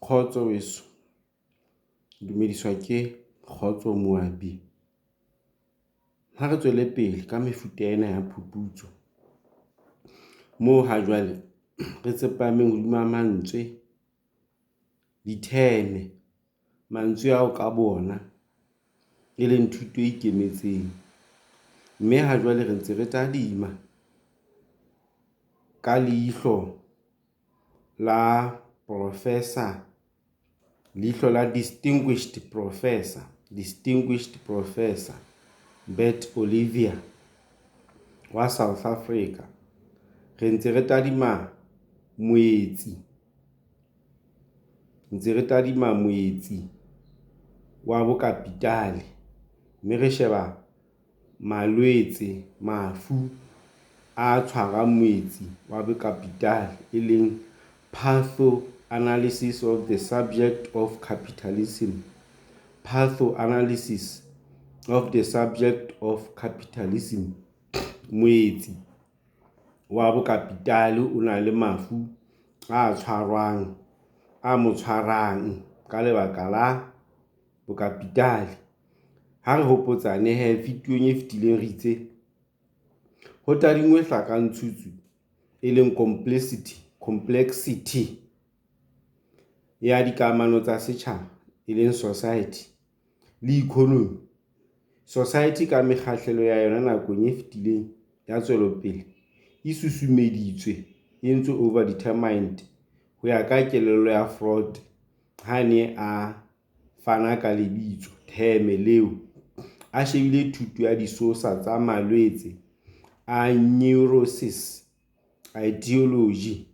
Kgotso weso, dumediswa ke Kgotso Moabi. Ha re tswele pele ka mefuta ena ya phuputso moo ha jwale re tsepameng hodima mantswe, ditheme, mantswe ao ka bo ona e leng thuto e ikemetseng. Mme ha jwale re ntse re tadima ka leihlo la professor, leihlo la distinguished professor, distinguished professor Bert Olivier wa South Africa. Re ntse re tadima moetsi, ntse re tadima moetsi wa bokapitale, mme re sheba malwetse, mafu a tshwarang moetsi wa bokapitale, e leng pathoanalysis of the subject of capitalism. Pathoanalysis of the subject of capitalism. Moetsi wa bokapitale o na le mafu a tshwarwang, a mo tshwarang ka lebaka la bokapitale. Ha re hopotsane he, videong e fetileng re itse ho tadingwe hlakantshutsu e leng complicity, complexity ya dikamano tsa setjhaba, e leng society le economy. Society ka mekgahlelo ya yona nakong e fetileng ya tswelopele e susumeditswe, e entswe over determined ho ya ka kelello ya Freud ha ne a fana ka lebitso theme leo, a shebile thuto ya disosa tsa malwetse a neurosis, aetiology,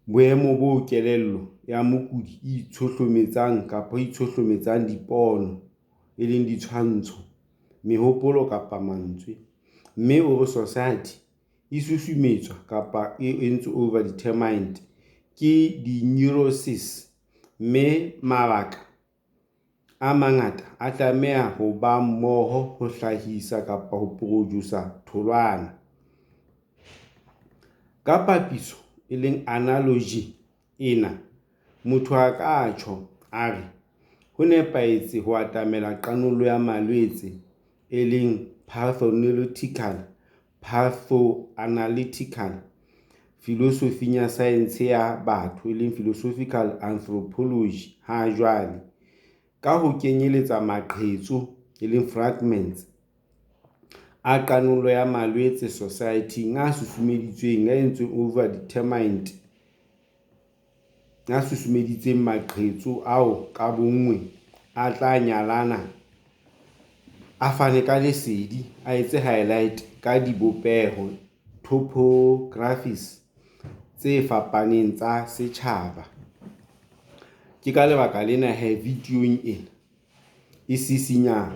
boemo boo kelello ya mokudi e itshohlometsang kapa itshohlometsang dipono, e leng ditshwantsho, mehopolo kapa mantswe. Mme o re society e susumetswa kapa e entswe over determined ke di-neurosis, mme mabaka a mangata a tlameha ho ba mmoho ho hlahisa kapa ho produce-a tholwana. Ka papiso, e leng analogy ena, motho a ka tjho, a re ho nepahetse ho atamela qanollo ya malwetse, e leng pathoanalytical filosofing ya saense ya batho, e leng philosophical anthropology hajwale, ka ho kenyeletsa maqhetso, e leng fragments, a qanollo ya malwetse sosaething a susumeditseng, a entsweng over determined, a susumeditseng maqhetso ao ka bonngwe a tla nyalana, a fane ka lesedi, a etse highlight ka dibopeho, topographies, tse fapaneng tsa setjhaba. Ke ka lebaka lena he videong ena e sisinya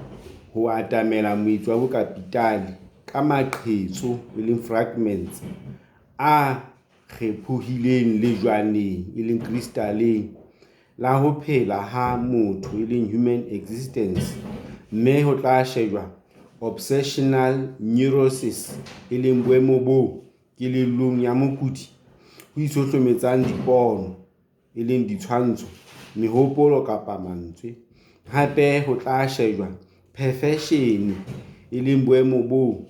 ho atamela moetsi wa bokapitale ka maqhetso, e leng fragments, a kgephohileng lejwaneng, e leng crystal-eng la ho phela ha motho, e leng human existence. Mme ho tla shejwa obsessional neurosis, e leng boemo boo kelellong ya mokudi ho itshohlometsang dipono, e leng ditshwantsho, mehopolo kapa mantswe. Hape ho tla shejwa perfection, e leng boemo bo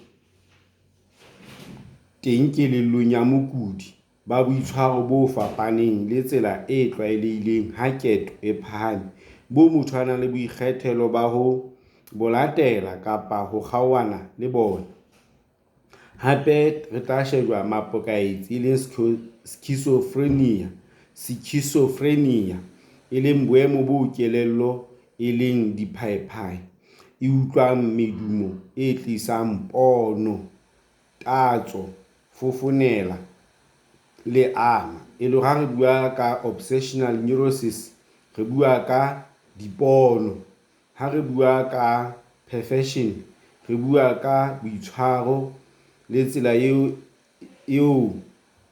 teng kelellong ya mokudi ba boitshwaro bo fapaneng le tsela e tlwaelehileng ha keto e phahame, boo motho a nang le boikgethelo ba ho bo latela kapa ho kgaohana le bona. Hape re tla shejwa mapokaetsi, e leng schizophrenia, schizophrenia, e leng boemo boo kelello, e leng diphaephae, e utlwang medumo e tlisang pono, tatso, fofonela le ama. E le ha re bua ka obsessional neurosis, re bua ka dipono. Ha re bua ka perfection, re bua ka boitshwaro le tsela eo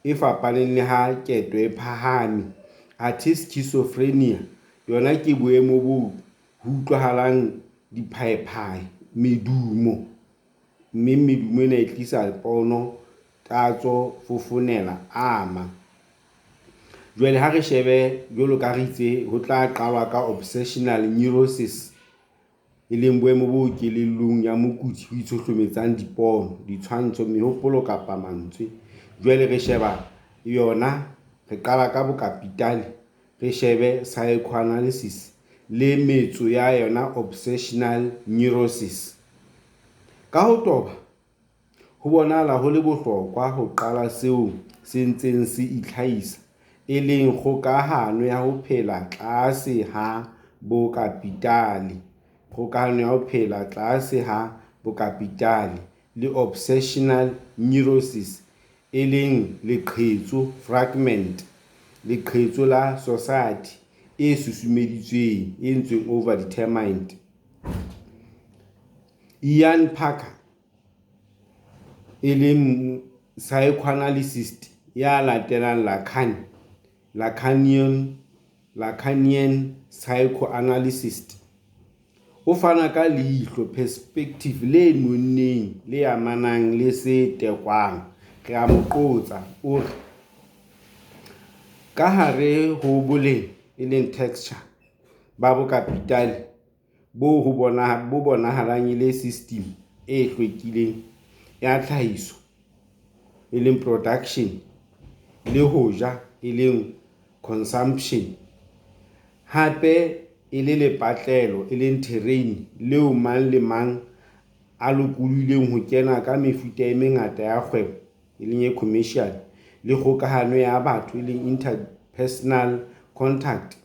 e fapaneng le ha keto e phahame. Athe schizophrenia yona ke boemo boo ho utlwahalang diphaephae, medumo, mme medumo ena e tlisa pono, tatso, fofonela, ama. Jwale ha re shebe jwalo ka re itse ho tla qalwa ka obsessional neurosis, e leng boemo bo kelellong ya mokudi ho itshohlometsang dipono, ditshwantsho, mehopolo kapa mantswe. Jwale re sheba yona, re qala ka bokapitale, re shebe psychoanalysis le metso ya yona obsessional neurosis. Ka ho toba, ho bonahala ho le bohlokwa ho qala seo se ntseng se itlhahisa, e leng kgokahano ya ho phela tlase ha bokapitale le obsessional neurosis, e leng leqhetso, fragment, la sosaete e susumeditsweng, e entsweng overdetermined. Ian Parker, e leng psychoanalyst ya latelang Lacan, Lacanian psychoanalysis, o fana ka leihlo, perspective, le nonneng, le amanang le se tekwang. Re a mo qotsa, o re, "Ka hare ho boleng, e leng texture, ba bokapitale, boo ho bonahalang e le sistimi e hlwekileng ya tlhahiso, e leng production, le ho ja, e leng consumption, hape e le lepatlelo, e leng terrain, leo mang le mang a lokolohileng ho kena ka mefuta e mengata ya kgwebo, e leng commercial, le kgokahano ya batho, e leng interpersonal contact,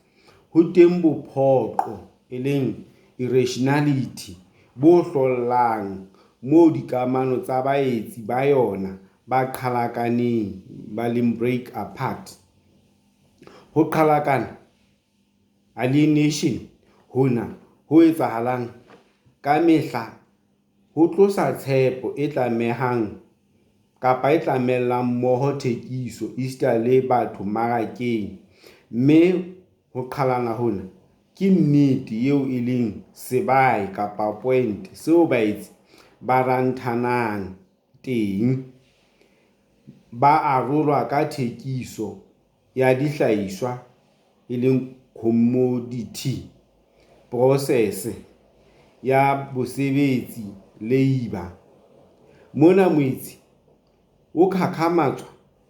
ho teng bophoqo, e leng irrationality, bo hlollang, moo dikamano tsa baetsi ba yona ba qhalakaneng, ba leng break apart. Ho qhalakana, alienation, hona ho etsahalang ka mehla ho tlosa tshepo e tlamellang mmoho thekiso esita le batho mmarakeng, mme ho qhalana hona ke nnete eo e leng sebai kapa point seo baetsi ba rathanang teng, ba arolwa ka thekiso ya dihlahiswa, e leng commodity process ya bosebetsi, labour. Mona moetsi o qhaqhamatswa,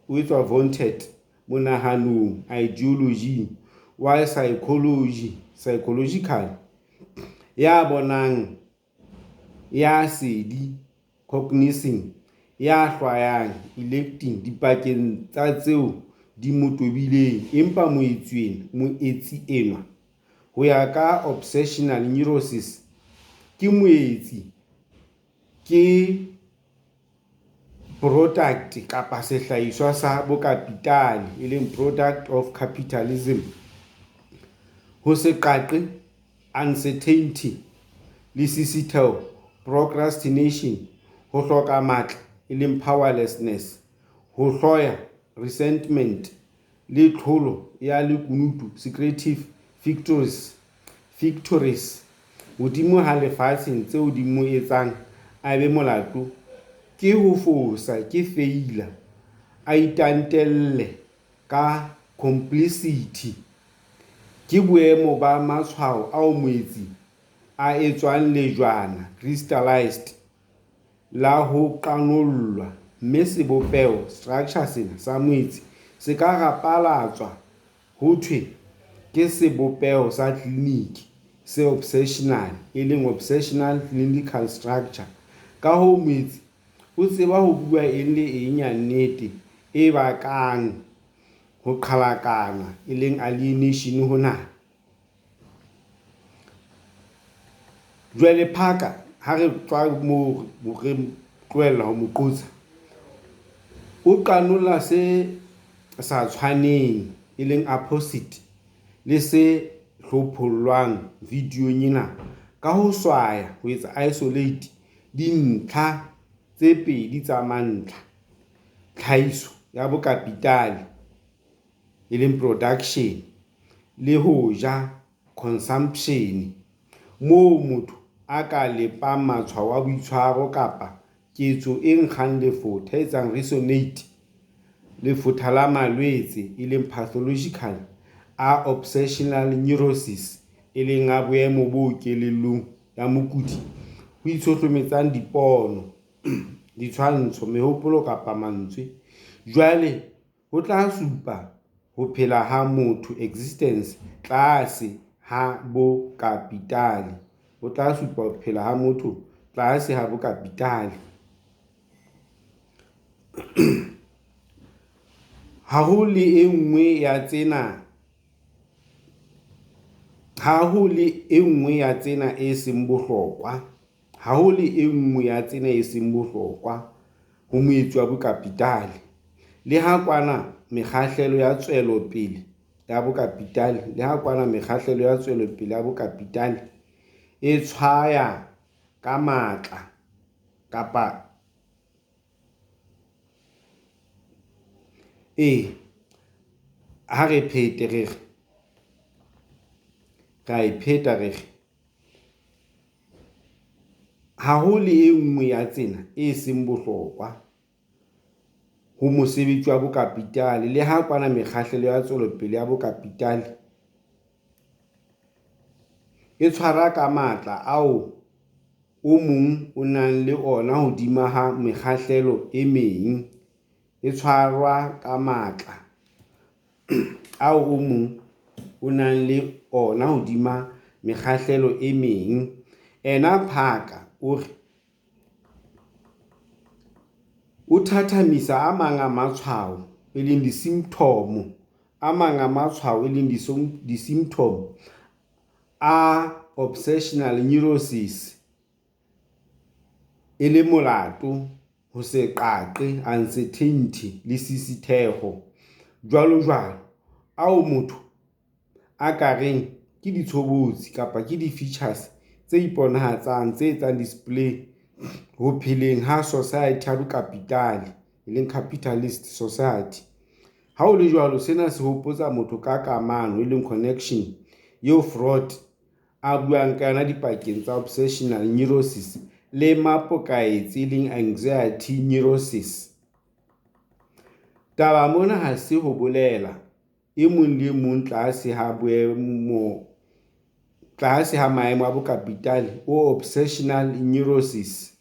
o etswa vaunted, monahanong, ideolojing, wa saekholojikhale, ya bonang, ya sedi, cognizing, ya hlwayang, electing, dipakeng tsa tseo di mo tobileng. Empa moetsi enwa ho ya ka obsessional neurosis ke moetsi, ke porodakte kapa sehlahiswa sa bokapitale, e leng product of capitalism. Ho se qaqe, uncertainty, lesisitheho, procrastination, ho hloka matla, e leng powerlessness, ho hloya, resentment, le tlholo ya lekunutu, secretive victories, hodimo le fatshe tseo di mo etsang a be molato ke ho fosa, ke feila, a itantele ka complicity, ke boemo ba matshwao ao moetsi a etswang lejwana, crystallized, la ho qanollwa, mme sebopeho, structure, sena sa moetsi se ka rapalatswa ho thwe ke sebopeho sa tleliniki se obseshenale, e leng obsessional clinical structure. Ka hoo, moetsi o tseba ho bua eng le eng ya nnete e bakang ho qhalakana, e leng alienation, hona. Jwale Parker ha re tswa moo re tlohella ho mo qotsa, o qanolla se sa tshwaneng, e leng opposite, le se hlophollwang videong ena ka ho swaya, ho etsa isolate, dintlha tse pedi tsa mantlha, tlhahiso ya bokapitale, e leng production, le ho ja, consumption, moo motho a ka lepang matshwao a boitshwaro kapa ketso e nkgang lefotha, e etsang resonate, Lefotha la malwetse, e leng pathological, a obsessional neurosis, e leng a boemo boo kelellong ya mokudi ho itshohlometsang dipono, ditshwantsho, mehopolo kapa mantswe, jwale ho tla supa ho phela ha motho, existence, tlase ha bokapitale. Ha ho le e nngwe ya tsena e seng bohlokwa ho moetsi wa bokapitale, le ha kwana mekgahlelo ya tswelopele ya bokapitale e tshwaya ka matla kapa e. Ha re phete re re, re a e pheta re re. Ha ho le e nngwe ya tsena e seng bohlokwa ho mosebetsi wa bokapitale, le ha kwana mekgahlelo ya tswelopele ya bokapitale e tshwara ka matla ao o mong o nang le ona hodima ha mekgahlelo e meng, e tshwara ka matla ao o mong o nang le ona hodima mekgahlelo e meng. Ena Parker o re o thathamisa a mang a matshwao, e leng disimphtomo, a mang a matshwao, e leng di-symptom, a obsessional neurosis e le molato, ho se qaqe, uncertainty, lesisitheho, jwalojwalo, ao motho a ka reng ke ditshobotsi kapa ke di-features tse iponahatsang, tse etsang display, ho pheleng ha sosaethe ya bokapitale, e leng capitalist society. Ha ho le jwalo, sena se hopotsa motho ka kamano, e leng connection, eo Freud a buang ka yona dipakeng tsa obsessional neurosis le mapokaetse, e leng anxiety neurosis. Taba mona ha se ho bolela e mong le e mong tlase ha maemo a bokapitale o obsessional neurosis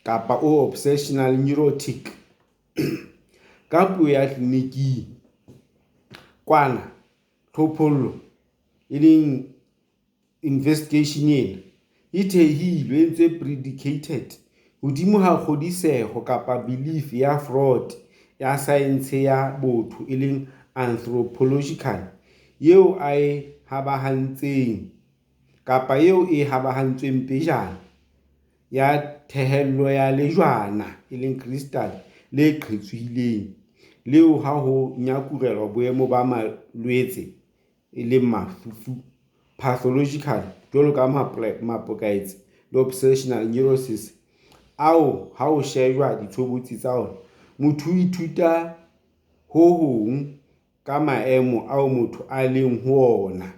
kapa o obsessional neurotic. Ka puo ya tleliniking, kwana tlhophollo, e leng investigation ena, e thehilwe, e entswe predicated, hodimo ha kgodiseho kapa belief ya Freud ya saense ya botho, e leng anthropological, eo a e habahantseng kapa eo e habahantsweng pejana, ya thehello ya lejwana, e leng crystal, le qhetsohileng, leo ha ho nyakurelwa boemo ba malwetse, e leng mafu, pathological, jwalo ka mapokaetse le obsessional neurosis, ao ha ho shejwa ditshobotsi tsa ona, motho o ithuta ho hong ka maemo ao motho a leng ho ona.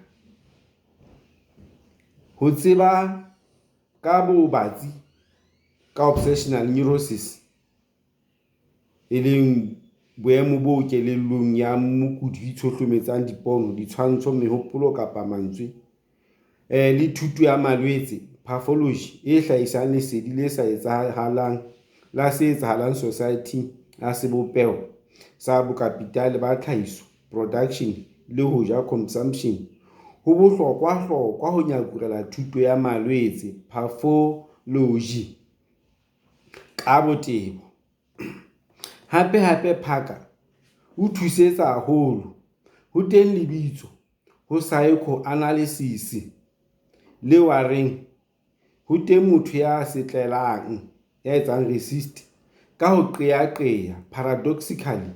Ho tseba ka bobatsi ka obsessional neurosis, e leng boemo boo kelellong ya mokudi ho itshohlometsang dipono, ditshwantsho, mehopolo kapa mantswe, le thuto ya malwetse, pathology, e hlahisang lesedi la se etsahalang sosaething ya sebopeho sa bokapitale ba tlhahiso, production, le ho ja, consumption, ho bohlokwahlokwa ho nyakurela thuto ya malwetse, pathology, ka botebo. Hapehape Parker o thusetse haholo. Ho teng lebitso ho saekhoanalisisi leo a reng ho teng motho ya setlelang, ya etsang resist, ka ho qeaqea, paradoxically,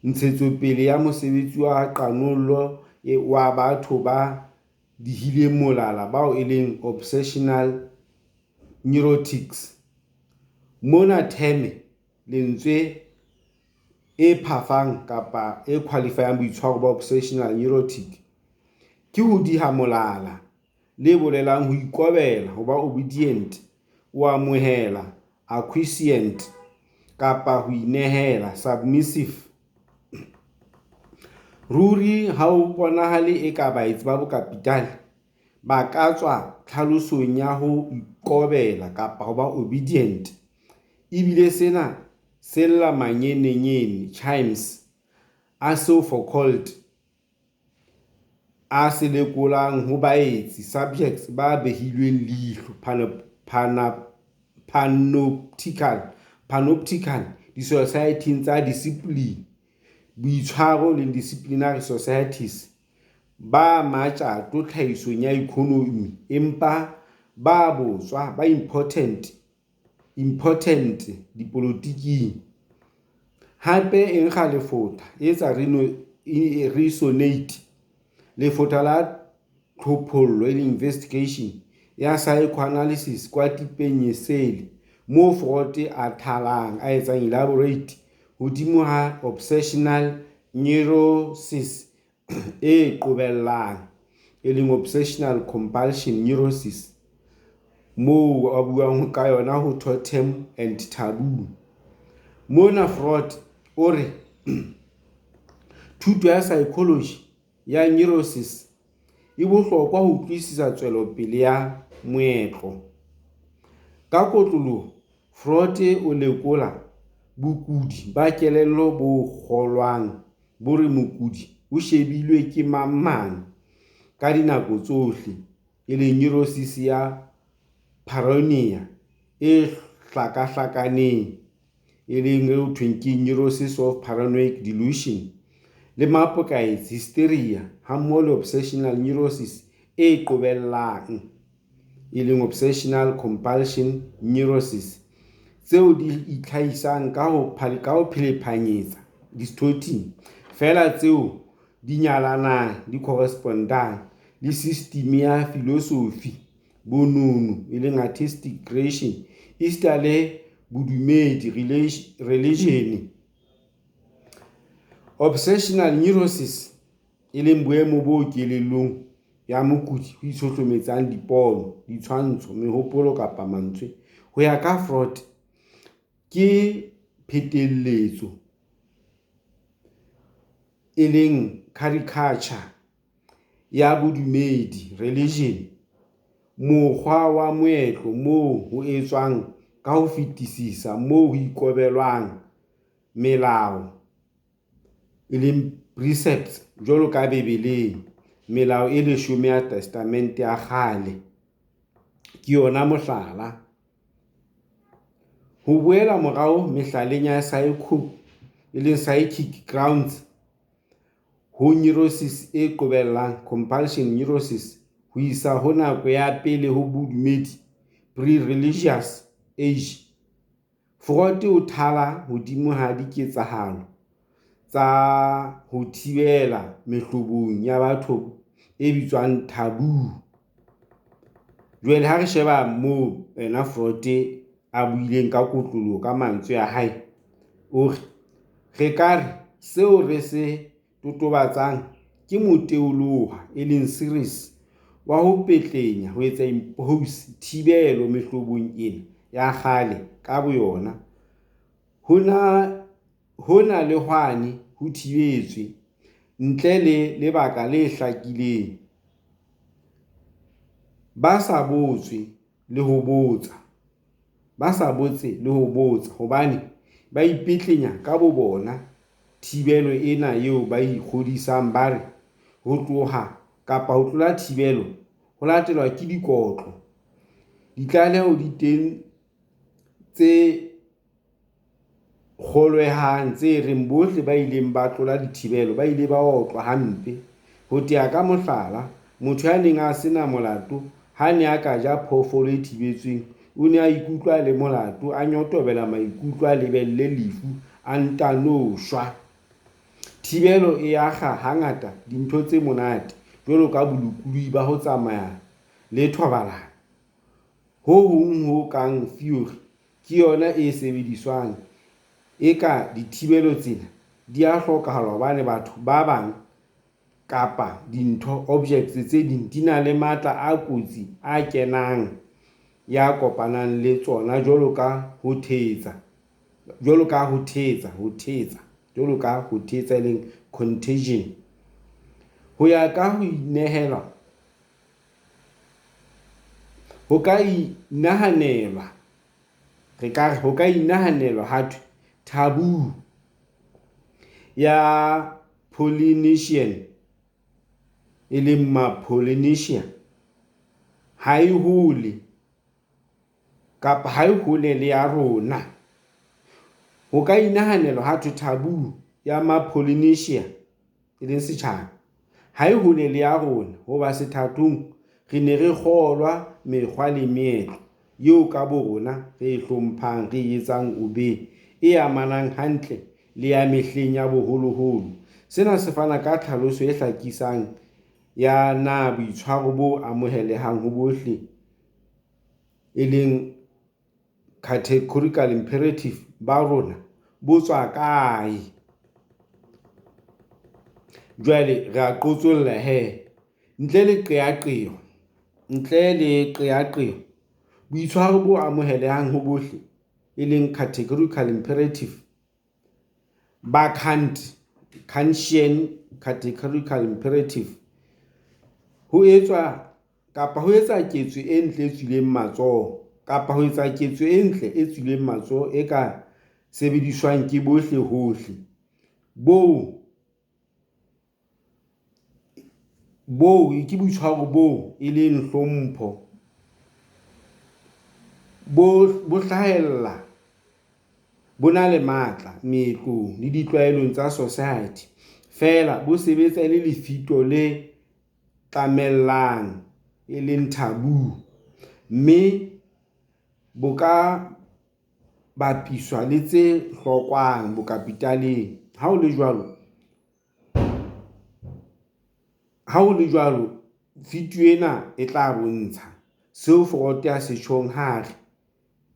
ntshetsopele ya mosebetsi wa qanollo wa batho ba dihileng molala bao e leng obsessional neurotics. Mona theme, lentswe, e phafang kapa e qualifyang boitshwaro ba obsessional neurotic ke ho diha molala, le bolelang ho ikobela, ho ba obedient, o amohela, acquiescent. kapa ho inehela, submissive. Ruri ha ho bonahale eka baetsi ba bokapitale ba ka tswa tlhalosong ya ho ikobela kapa ho ba obedient, ebile sena se lla mangenengene, chimes, a seo Foucault a se lekolang ho baetsi, subjects, ba behilweng leihlo, panoptical, disosaething tsa disipline, boitshwaro, disciplinary societies, ba matjato tlhahisong ya ikonomi empa ba botswa, impotent, dipolotiking. Hape e nkga lefotha e etsa resonate, lefotha la tlhophollo, investigation, ya saekhoanalysise kwatipeng-esele moo Freud a thalang, elaborate, hodimo ha obsessional neurosis e qobellang, obsessional compulsion neurosis, moo a buang ka yona ho Totem and Taboo. Mona Freud o re thuto ya saekholoji ya neurosis e bohlokwa ho utlwisisa tswelopele ya moetlo. Ka kotloloho Freud o lekola bokudi ba kelello bo kgolwang bo re mokudi o shebilwe ke mangmang ka dinako tsohle, neurosis ya paranoia e hlakahlakaneng, neurosis of paranoid delusion, le mapokaetsi, hysteria, hammoho le obsessional neurosis e qobellang, obsessional compulsion neurosis, tseo di itlhahisang ka ho phelephanyetsa, distorting, feela tseo di nyalanang, correspondang, le sistimi ya filosofi, bonono, artistic creation, esita le bodumedi, religion. Obsessional neurosis, boemo boo kelellong ya mokudi ho itshohlometsang dipono, ditshwantsho, mehopolo kapa mantswe, ho ya ka Freud, ke pheteletso, caricature, ya bodumedi, religion, mokgwa wa moetlo moo ho etswang ka ho fetisisa moo ho ikobelwang melao, precepts, jwalo ka Bibeleng, Melao e Leshome ya Testamente ya Kgale ke yona mohlala. Ho boela morao mehlaleng ya psychic grounds ho neurosis e qobellang, compulsion neurosis, ho isa ho nako ya pele ho bodumedi, pre-religious age, Freud o thala hodimo ha diketsahalo tsa ho thibela mehlobong ya batho e bitswang taboo. Jwale ha re sheba moo ena Freud a buileng ka kotloloho ka mantswe a hae, o re re ka re seo re se totobatsang ke moteoloha, e leng series, wa ho petlenya, ho etsa impose, thibelo mehlobong ena ya kgale ka boyona. Hona le hwane ho thibetswe ntle le lebaka le hlakileng, ba sa botse le ho botsa hobane ba ipetlenya ka bobona thibelo ena eo ba ikgodisang ba re, ho tloha kapa ho tlola thibelo ho latelwa ke dikotlo. Ditlaleho di teng tse kgolwehang tse reng bohle ba ileng ba tlola dithibelo ba ile ba otlwa hampe. Ho tea ka mohlala, motho ya neng a se na molato ha a ne a ka ja phoofolo e thibetsweng, o ne a ikutlwa a le molato, a nyotobela maikutlo, a lebelle lefu, a ntano shwa. Thibelo e akga hangata dintho tse monate, jwalo ka bolokolohi ba ho tsamaya le thobalano. Ho hong ho kang theory ke yona e sebediswang, eka dithibelo tsena di a hlokahala hobane batho ba bang kapa dintho, objects, tse ding di na le matla a kotsi a kenang ya kopanang le tsona jwalo ka ho thetsa. Jwalo ka ho thetsa, ho thetsa, jwalo ka ho thetsa, e leng contagion. Ho ya ka ho inehela, ho ka inahanelwa, re ka re ho ka inahanelwa ha thwe taboo ya Polynesian, e leng Mapolynesia, ha e hole kapa ha e hole le ya rona. Ho ka inahanelwa ha thwe taboo ya Mapolynesia, e leng setjhaba, ha e hole le ya rona hoba sethathong re ne re kgolwa mekgwa le meetlo eo ka borona re e hlomphang, re e etsang obey, e amanang hantle le ya mehleng ya boholoholo. Sena se fana ka tlhaloso e hlakisang ya na boitshwaro bo amohelehang ho bohle, e leng categorical imperative, ba rona bo tswa kae. Jwale re a qotsolla he, ntle le qeaqeo, ntle le qeaqeo, boitshwaro bo amohelehang ho bohle, e leng categorical imperative, ba Kant, Kantian categorical imperative, ho etswa kapa ho etsa ketso e ntle e tswileng matsoho, kapa ho etsa ketso e ntle e tswileng matsoho e ka sebediswang ke bohle hohle, boo ke boitshwaro boo e leng hlompho, bo hlahella bo na le matla meetlong le ditlwaelong tsa society, feela bo sebetsa e le lefito le tlamellang, e leng taboo, mme bo ka bapiswa le tse hlokwang bokapitaleng. Ha ho le jwalo, video ena e tla bontsha seo Freud a se tjhong ha re,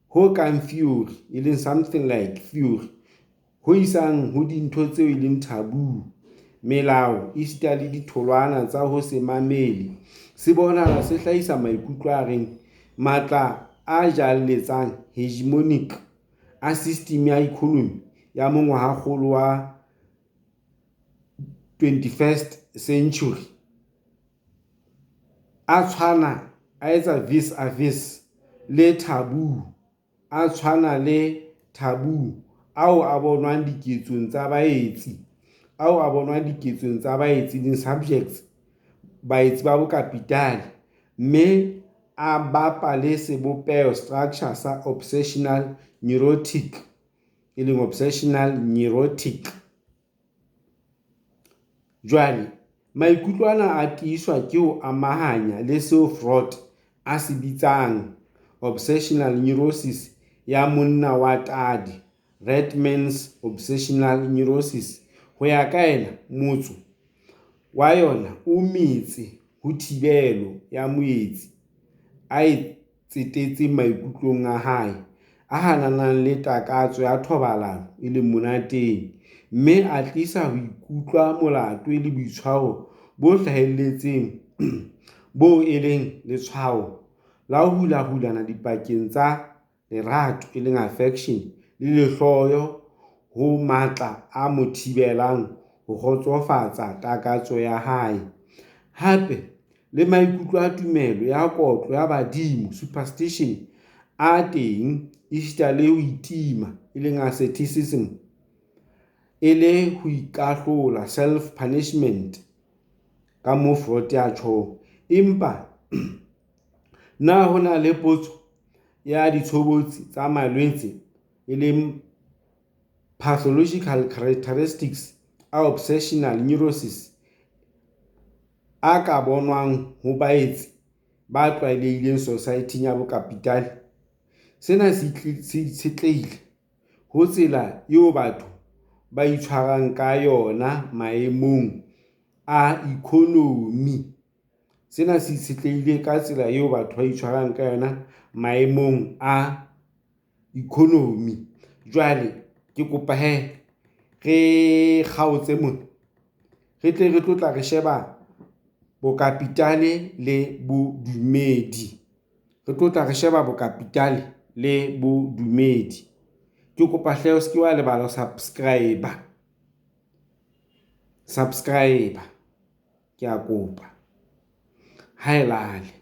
ho kang theory, e leng something like theory, ho isang ho dintho tseo e leng taboo, melao esita le ditholwana tsa ho se mamele, se bonahala se hlahisa maikutlo a reng matla a jalletseng, hegemonic, a system ya economy ya mongwahakgolo wa 21st century a tshwana, a etsa vis-a-vis le taboo, a tshwana le taboo ao a bonwang diketsong tsa baetsi, ao a bonwang diketsong tsa baetsi, leng subjects, baetsi ba bokapitale, mme a bapa le sebopeho, structure, sa obsessional neurotic, e leng obsessional neurotic. Jwale maikutlo ana a tiiswa ke ho amahanya le seo Freud a se bitsang obsessional neurosis ya monna wa tadi, red man's obsessional neurosis. Ho ya ka yena, motso wa yona o metse ho thibelo ya moetsi a e tsetetseng maikutlong a hae, a hananang le takatso ya thobalano, e leng monateng, mme a tlisa ho ikutlwa molato le boitshwaro bo hlahelletseng boo e leng letshwao la ho hulahulana dipakeng tsa lerato, e leng affection, le lehloyo ho matla a mo thibelang ho kgotsofatsa takatso ya hae. Hape le maikutlo a tumelo ya kotlo ya badimo, superstition, a teng esita le ho itima, e leng asceticism, e le ho ikahlola, self-punishment, ka moo Freud a tjhong. Empa na ho na le potso ya ditshobotsi tsa malwetse, e leng pathological characteristics, a obsessional neurosis a ka bonwang ho baetsi ba tlwaelehileng sosaething ya bokapitale? Sena se itshetlehile ho tsela eo batho ba itshwarang ka yona maemong a economy. Sena se itshetlehile ka tsela eo batho ba itshwarang ka yona maemong a economy. Jwale ke kopa he re kgaotse mona, re tle re tlo tla re sheba bokapitale le bodumedi. Re tlo tla re sheba bokapitale le bodumedi. Ke kopa hle o seke wa lebala ho subscribe. Subscribe, ke a kopa. Ha e lale.